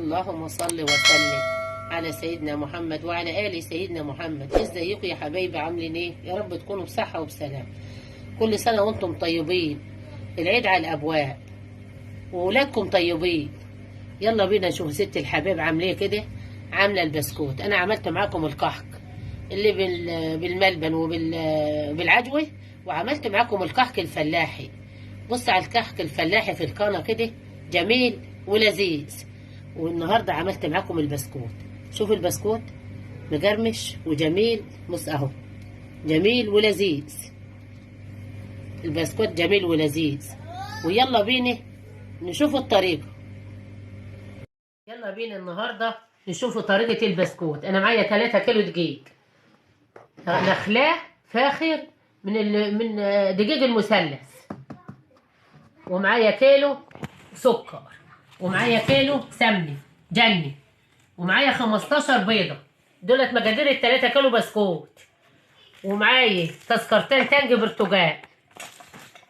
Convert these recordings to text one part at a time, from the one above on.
اللهم صل وسلم على سيدنا محمد وعلى آل سيدنا محمد. ازيكم يا حبايبي؟ عاملين ايه؟ يا رب تكونوا بصحة وبسلام. كل سنة وانتم طيبين. العيد على الأبواب وولادكم طيبين. يلا بينا نشوف ست الحبايب عامله ايه كده. عامله البسكوت. انا عملت معاكم الكحك اللي بالملبن وبالعجوه، وعملت معاكم الكحك الفلاحي. بص على الكحك الفلاحي في القناة كده، جميل ولذيذ. والنهارده عملت معاكم البسكوت. شوف البسكوت مجرمش وجميل، بص اهو جميل ولذيذ. البسكوت جميل ولذيذ. ويلا بينا نشوف الطريقة. يلا بينا النهارده نشوف طريقه البسكوت. انا معايا 3 كيلو دقيق نخلاه فاخر من دقيق المثلث، ومعايا كيلو سكر، ومعايا كيلو سمنه جني، ومعايا 15 بيضة. دولت مقادير 3 كيلو بسكوت. ومعايا تذكرتين تانج برتقال،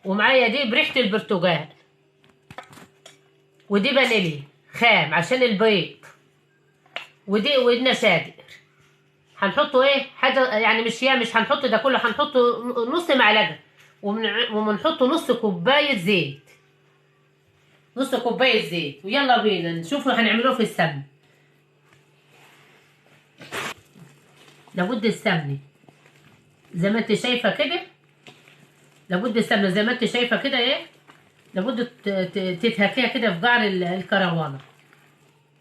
ومعايا دي بريحه البرتقال، ودي فانيليا خام عشان البيض، ودي والنشادر. هنحطه ايه حاجة يعني مش يا مش هنحط ده كله، هنحطه نص معلقه، وبنحطه نص كوباية زيت، نص كوباية زيت. ويلا بينا نشوف هنعمله في السمن. لابد السمنة زي ما انت شايفه كده، لابد السمنة زي ما انت شايفه كده ايه، لابد تتهكيها كده في قعر الكروانه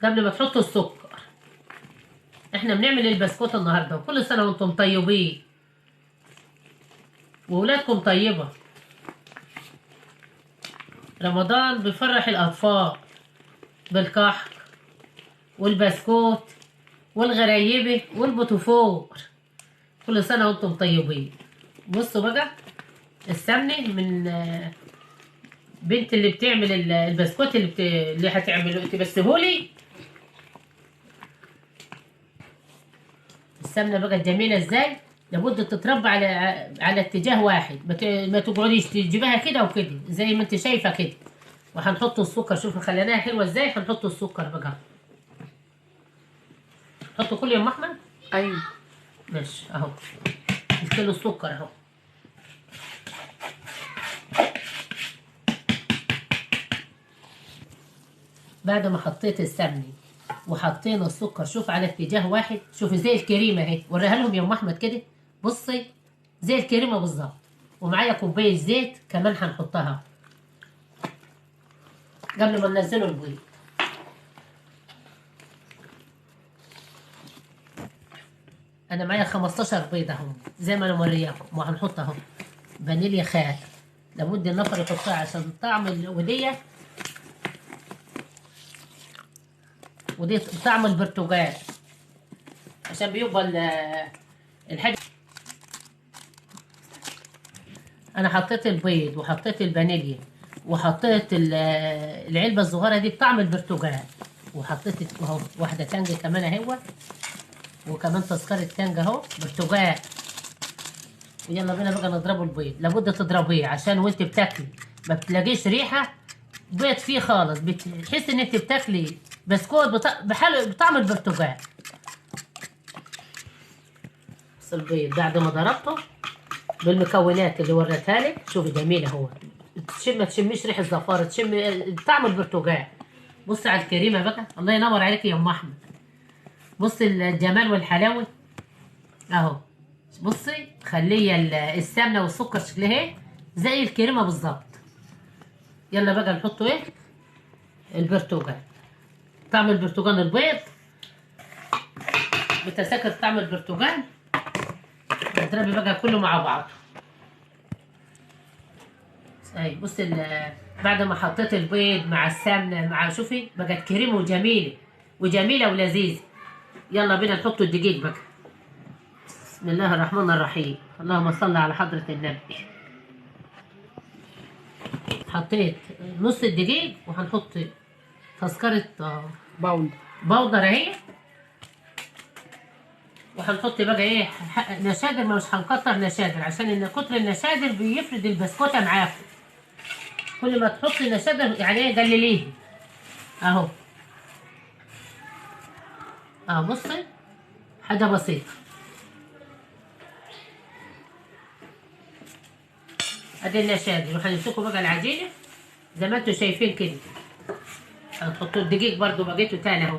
قبل ما تحطوا السكر. احنا بنعمل البسكوت النهارده، وكل سنة وانتم طيبين وولادكم طيبة. رمضان بيفرح الاطفال بالكحك والبسكوت والغريبة والبوتفور. كل سنة وانتم طيبين. بصوا بقى السمنة من بنت اللي بتعمل البسكوت اللي هتعمله تبسهولي. السمنة بقى جميلة ازاي، لابد تتربى على اتجاه واحد، ما تقعديش تجيبها كده وكده زي ما انت شايفه كده. وهنحط السكر، شوفوا خليناها حلوة ازاي. هنحط السكر بقى، حطه كل يوم احمد. ايوه ماشي اهو الكيلو السكر اهو. بعد ما حطيت السمنة وحطينا السكر، شوف على اتجاه واحد، شوف زي الكريمة اهي، وريها لهم يا ام احمد كده. بصي زي الكريمة بالظبط. ومعايا كوباية زيت كمان هنحطها قبل ما ننزله البيض. انا معايا 15 بيضة اهو زي ما انا مورياكم. وهنحط اهو فانيليا خام، لابد النفر يحطها عشان طعم الودية، ودي طعم البرتقال عشان بيبقى الحاجة. انا حطيت البيض وحطيت الفانيليا وحطيت العلبة الصغيرة دي بطعم البرتقال، وحطيت اهو واحدة تانج كمان اهو، وكمان تذكره تانج اهو برتقال. ويلا بينا بقى نضربه البيض. لابد تضربيه عشان وانت بتاكلي ما بتلاقيش ريحه بيض فيه خالص، بتحس ان انت بتاكلي بسكوت بطعم البرتقال. بس البيض بعد ما ضربته بالمكونات اللي وريتها لك، شوفي جميل اهو، تشم ما تشميش ريحه زفاره، تشم طعم البرتقال. بصي على الكريمة بقى، الله ينور عليك يا ام احمد. بصي الجمال والحلاوه اهو. بصي خليه السمنة والسكر شكلها ايه زي الكريمة بالظبط. يلا بقى نحطه ايه البرتقال، طعم البرتقال البيض بتسكر طعم البرتقال. نضربي بقى كله مع بعض. اهي بصي بعد ما حطيت البيض مع السمنة مع، شوفي بقت كريمة وجميلة وجميلة ولذيذه. يلا بينا نحط الدقيق بقى. بسم الله الرحمن الرحيم، اللهم صل على حضرة النبي. حطيت نص الدقيق، وهنحط تذكرة بودر اهي. وهنحط بقى ايه نشادر، ما مش هنكتر نشادر عشان ان كتر النشادر بيفرد البسكوته معاكم. كل ما تحطي نشادر يعني ايه قلليه اهو. بصي حاجة بسيطة. ادي النشادر. وهنمسكوا بقى العجينة زي ما انتوا شايفين كده. هتحطوا الدقيق برضو بقيته تاني اهو.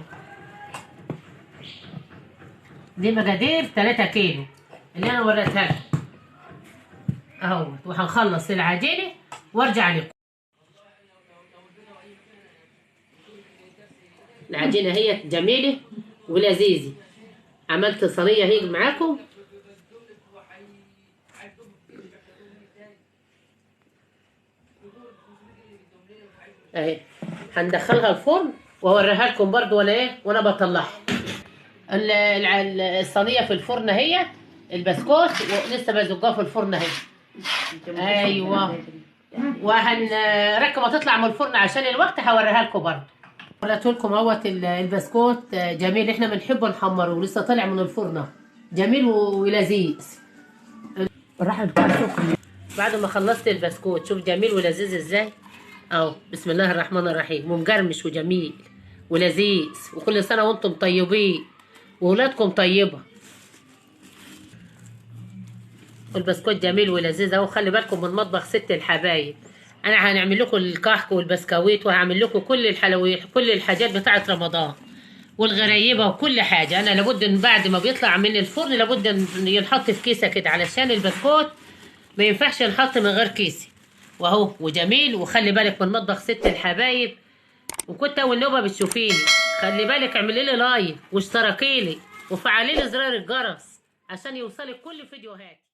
دي مقادير 3 كيلو اللي انا وريتها لكم اهو. وهنخلص العجينة وارجع لكم. العجينة هي جميلة ولذيذه. عملت صينية هيك معاكم. اهي هندخلها الفرن واوريها لكم برضو ولا ايه وانا بطلعها. الصينية في الفرن اهي، البسكوت ولسه بزجها في الفرن اهي. ايوه وهنركب ما تطلع من الفرن عشان الوقت هوريها لكم برضو. وريته لكم اهوت البسكوت جميل، احنا بنحبه نحمره ولسه طالع من الفرن جميل ولذيذ. بعد ما خلصت البسكوت شوف جميل ولذيذ ازاي اهو. بسم الله الرحمن الرحيم. ومقرمش وجميل ولذيذ، وكل سنة وانتم طيبين وولادكم طيبة. والبسكوت جميل ولذيذ اهو. خلي بالكم من مطبخ ست الحبايب. انا هنعمل لكم الكحك والبسكويت، وهعمل لكم كل الحلويات، كل الحاجات بتاعه رمضان والغريبة وكل حاجة. انا لابد ان بعد ما بيطلع من الفرن لابد ان ينحط في كيسه كده، علشان البسكوت ما ينفعش ينحط من غير كيسه. واهو وجميل. وخلي بالك من مطبخ ست الحبايب. وكنت اول نوبه بتشوفيني خلي بالك اعملي لي like واشتركي لي وفعلي لي زرار الجرس عشان يوصلك كل فيديوهاتي.